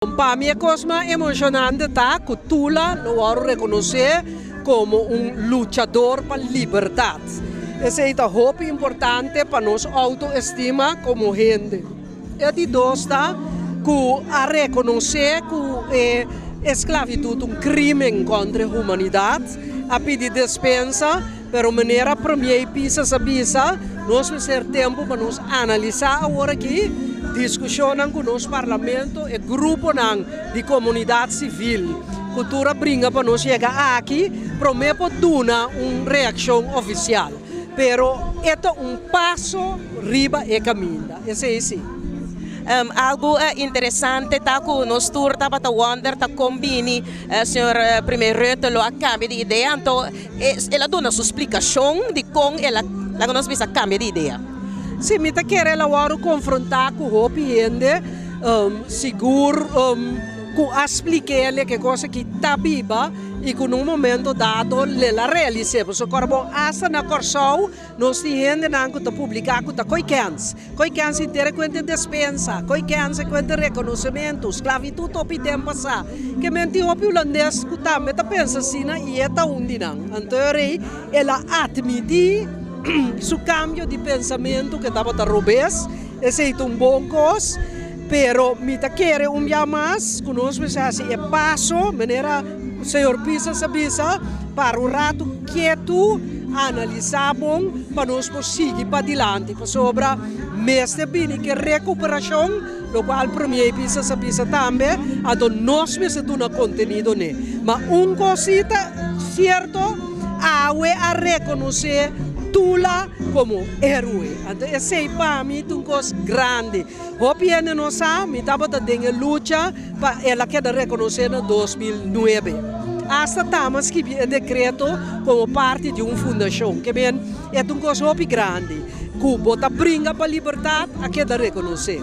Pa mi e kos mas emoshonante ta ku Tula lo wòrdu rekonosé komo un luchador pa libertat. Esei ta hopi importante pa nos outoestima komo hende. E di dos ta ku a rekonosé ku e esklabitut un krímen kontra humanidat, a pidi despensa, pero manera Premier Pisas a bisa, nos mester tempu pa nos analisá awor aki. Diskushonnan ku nos parlamento, e gruponan di komunidat sivil ku tur a bringa pa nos yega aki, promé por duna un reakshon ofisial. Pero e ta un paso riba e kaminda, esei si. Algu interesante ta ku nos tur tabata wonder ta kon bini señor Premier Rutte lo a kambia di idea, anto el a duna su splikashon di kon el a, laga nos bisa, kambia di idea. Sí, mi ta kere el a wòrdu konfrontá ku hopi hende, sigur ku a splik'é ke kos aki ta biba i ku na un momento dado el a realis'é. Pasobra kòrda bon, asta na Kòrsou nos tin hendenan ku ta publiká ku ta koi kèns. Koi kèns henter e kuenta despensa, koi kèns e kuenta rekonosementu, sklavitut hopi den pasá. Ke men tin hopi hulandes ku tambe ta pensa asina i e ta un di nan. Anto e rei el a atmití su kambio di pensamentu ku e tabata robes, esei ta un bon kos, pero mi ta kere un bia mas ku nos mester hasi e paso manera señor Pisas a bisa, para un ratu ketu, analisá bon pa nos por sigui padilanti, pasobra mester bini ke rekuperashon, lokual Premier Pisas a bisa tambe, anto nos mester duna kontenido n'e. Ma un kos si ta sierto, awe a rekonosé Tula komo héroe. Anto esei pa mi ta un kos grandi. Hopi hende no sa, mi tabata den e lucha pa el a keda rekonosé na 2009. Asta Tama skibi e dekreto komo parti di un fundashon. Ke men, e ta un kos hopi grandi ku bo ta bringa pa libertat a keda rekonosé.